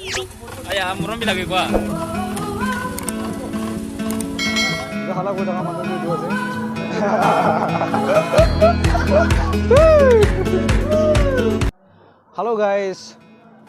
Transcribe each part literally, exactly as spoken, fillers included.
Aya, morom bi lage kwa. Hala koi thaka manu tu etu ase. Hello guys,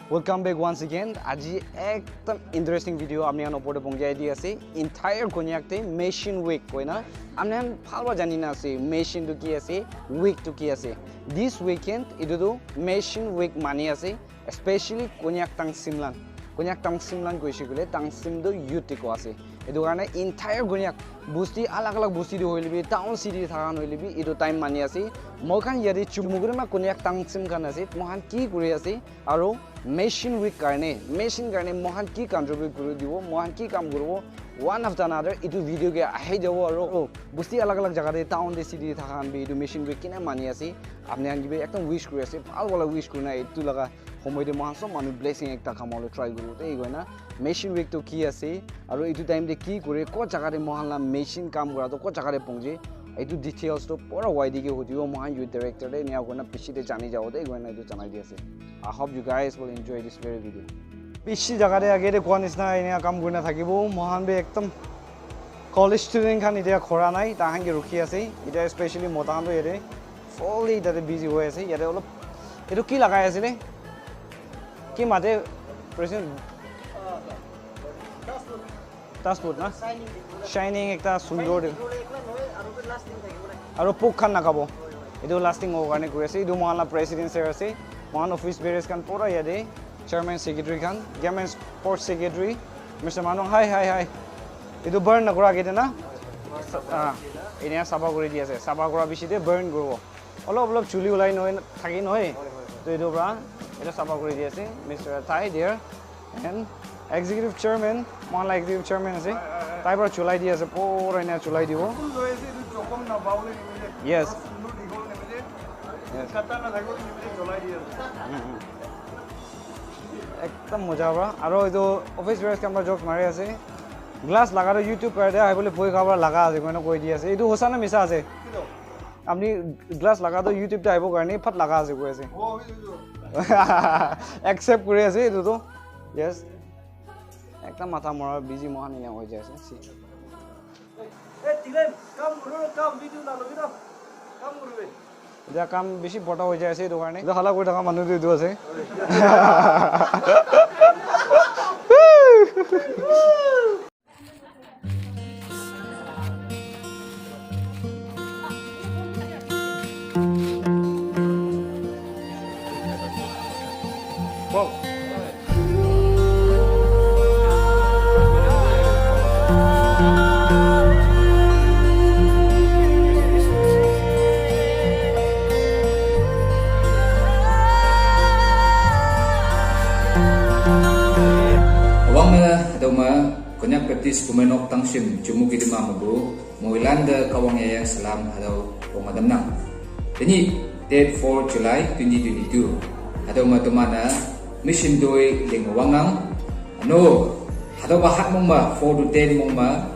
welcome back once again. Aji ekdam interesting video apni khan opor te pongjai di ase. Entire Konyak te Machine Week koina apni khan bhal para jani na ase. Machine tu ki ase, week tu ki ase. This weekend etu tu Machine Week mani ase. Especially Konyak Tangsim lan. Konyak Tangsim lan koise koile Tangsim tu youth te ko ase. Etu karne entire Konyak bosti alag alag bosti te hoile bi, town city te thaka khan hoile bi, etu time mani ase. Moi khan yate Chumukuri ma Konyak Tangsim khan ase. Moi khan ki kuri ase? Aro Machine Week karne, machine karne moi khan ki contribute kuri dibo, moi khan ki kam kuribo, one after another etu video ke ahi jabo. Aro bosti alag alag jaga te, town te, city te thaka khan bi etu Machine Week kina mani ase. Apni khan ke bi ekdam wish kuri ase, bhal wala wish kurina etu laga Homoi te moikhan sob manu blessing ekta kamabole try kuribo de koina. Machine work to ki ase, aro etu time te ki kure, ko jaga te moikhan la machine kam kura to ko jaga te pongje, etu details to pura Y D ke hudibo, moikhan youth director te enia kurina piche te jani jabo de koina etu janai di ase. I hope you guys will enjoy this very video. Bishi jaga te age te koa nisna enia kam kurina thakibo, moikhan bi ekdom college student khan etia khora nai, tahan ke rukhi ase. Etia specially mota khan to yate fully tate busy hoi ase. Yate olop etu ki lagai ase ne? Ki mate president? Dashboard na? Shining ekta sundor de. Aru pok khan nagabo. Etu lasting hobo karne kuri ase. Etu moikhan la president sir ase. Moikhan office bearers khan pura yate. Chairman, secretary khan, game and sports secretary, Mister Manung, hi, hi, hi. Etu burn nakura age te na? Sa-, ah, enia sapa kuri di ase. Sapa kura bishi te burn kuribo. Olop olop chuli ulai nohoi thaki nohoi. To etu pra, etu sapa kuri di ase. Mister Tai there. And executive chairman, moikhan la executive chairman ase. Tai pra chulai di ase. Pura enia chulai dibo. Yes. Yes. Mm, mm. Ekdam moja pra. Aro etu office bearers khan pra jokes mari ase. Glass laga toh YouTube karte ahibole bhoi khaba laga ase koina koi di ase. Etu hosa na misa ase? Apni glass laga toh YouTube te ahibo karne phat laga ase koi ase. Accept kuri ase etu toh. Yes. Ekdam matha mora busy moikhan enia hoi jai ase. See. Hey, Dylan, come, bro, come, video na lobi na. Come, bro. Etia kam bishi bota hoi jai ase etu karne. Etia hala kuri thaka manu tu etu ase. Awang na, daw ma, Konyak Baptist Kumenok Tangsim Chumukedima Mabu, Moilanda Kawang Yaya Salam Hadau Pongadamnang. Tini date four July twenty twenty-two. Hadau Matumana Mission Doi Lingwangnang. No, Hadau Bahat Mongma four to ten Mongma.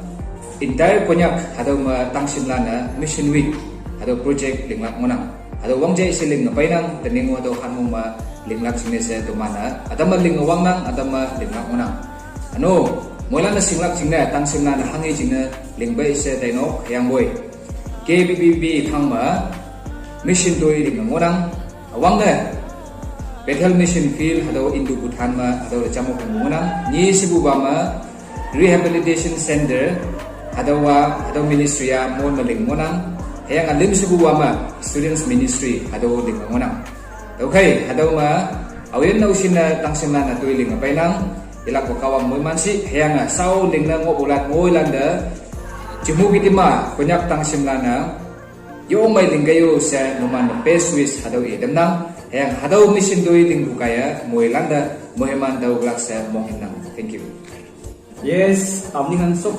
Entire Konyak Hadau Ma Tangsim Lana Mission Week Hadau Project Linglak Monang. Hadau Wangja Isi Ling Painang, Teningo Hadau Hanmongma Linglak Sinese Tumana. Adama Lingwangnang, Adama Linglak Monang. Ano, moila na singlak jingna, tang simna na hangi jingna, lingbai se taino, yang boy. K B B B thangma, mission doi ling ngonang, awang na. Bethel Mission Field, hado Indu Bhutan ma, hado chamo ngonang, ni sibu bama, rehabilitation center, hado wa, hado ministry ya, mon maling ngonang, hayang alim sibu bama, students ministry, hado ling ngonang. Okay, hado ma, awin na usin na tang simna na doi ling painang, Ilak ko kawang moi mansi, heyanga, sao lingna ngo ulat ngoi landa, jimu kitima, Konyak tang simlana, yo mai linggayo sa numan best wish hadau idem nang, heyang hadau mission doi ling bukaya, moi landa, moheman dau glak sa mohin nang. Thank you. Yes, apni khan sob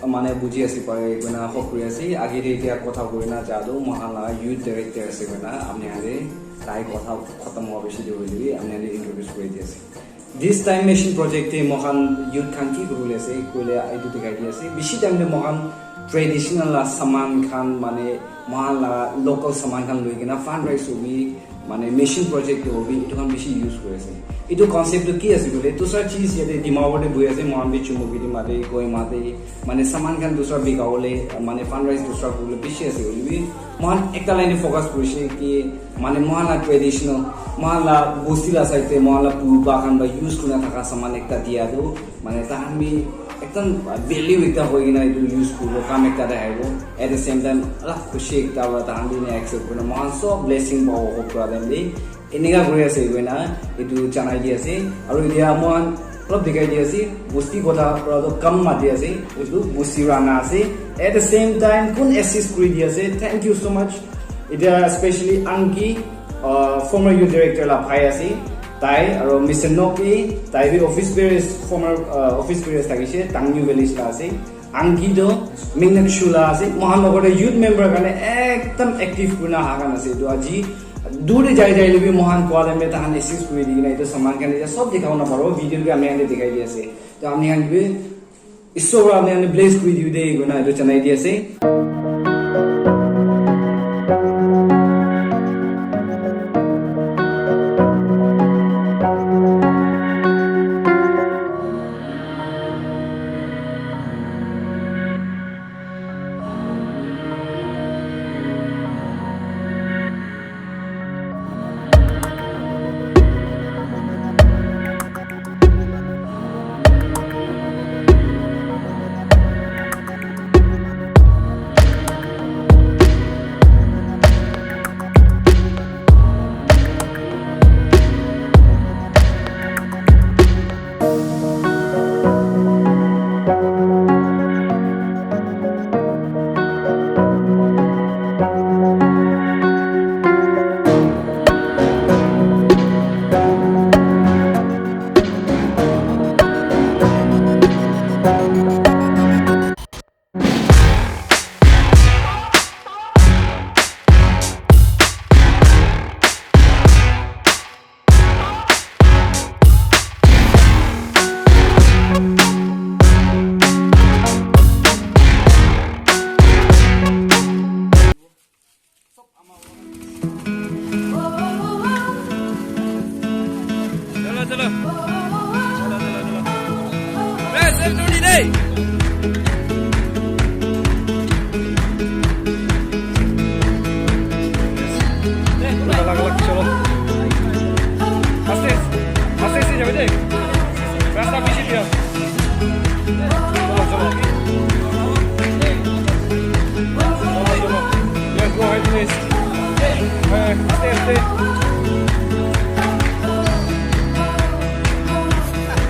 mane buji ase pare koina hope kuri ase. Age te etia kotha koi na ja tu moikhan la youth director ase koina apni khan te tai kotha khatam howa bishi de hoile bi apni khan te introduce kuri di ase. This time mission project te moikhan youth khan ki kuri bole ase koile etu dikhai di ase. Bishi time te moikhan traditional la saman khan mane moikhan la local saman khan loi kena fundraise hobi Mane mission project tu hobi etu khan bishi use kuri ase. Etu concept tu ki ase koile, dusra cheez yate Dimapur te bui ase, mohan bi Chumukidi mate, Kohima te, mane saman khan dusra bika bole, mane fundraise dusra kuribole bishi ase koile bi, mohan ekta line te focus kurise ki, mane mohan la traditional, mohan la bosti la side te mohan la purba khan para use kurina thaka saman ekta dia tu, mane tahan bi ekdam value ekta hoi kena etu use kuribo, kam ekta te ahibo. At the same time, alak khushi ekta para tahan bi ena accept kurina, mohan sob blessing pabo hope kura time te. Eneka kuri ase koina etu janai di ase. Aru etia mohan olop dikhai di ase, bosti kotha para toh kam mati ase, etu bosti rana ase. At the same time, kun assist kuri di ase, thank you so much. Etia especially Anki, uh, former youth director la bhai ase, tai aru Mister Noki, tai bi office bearers, former, uh, office bearers thakise, Tangnew village la ase. Anki toh Mingnak Shula ase, mohan logot te youth member karne ekdam active kurina aha khan ase. Etu aji dur te jai jai le bi mohan koa time te tahan assist kuri di kena etu saman khan etia sob dikhabo naparo, video ke ami khan ke dikhai di ase. To ami khan ke bi Isor para ami khan ke bless kuri dibi de koina etu janai di ase. Chalo, chalo. Chalo, chalo, chalo. Hey, seven twenty day. Alag, alag, chalo. Aste, aste, aste jabe de. Rasta bishi diya. Chalo, chalo. Chalo, chalo. Yes, go ahead, please. Hey, stay, stay.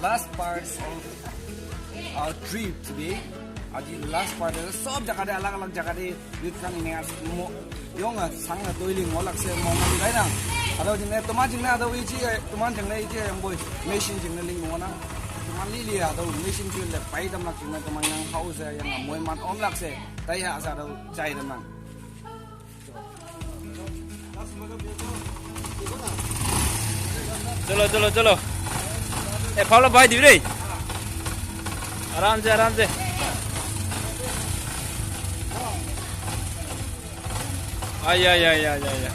Last part of our trip today. Aji last part ase, sob jaga te, alag alag jaga te youth khan ine ase. Mo, yong a sang a toiling mo lak se mo ngan kai na. Ado jing ne, toma jing ne, ado ichi, toma jing ne ichi, yang boy, mission jing ne ling mo na. Toma li li ado mission field le pai dam lak jing ne, toma yang house yang moi man om lak se, tai ya asa ado chai dam nang. Chalo, chalo, chalo. Eh, Pablo, bhai, dibi re. Aram se, aram se. Ay, ay, ay, ay, ay, ay.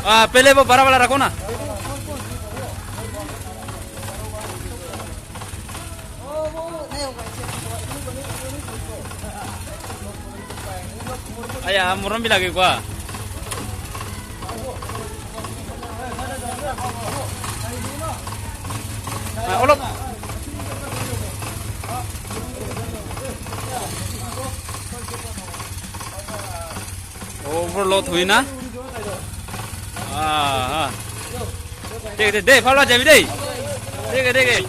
Ah, pehle wo bara wala rakho na. Aya, morom bi lage kua. Ah, olop. Overload hui na? Ah, ah. Dek, dek, dek, phalwa jabi dei. Dek, dek, dek.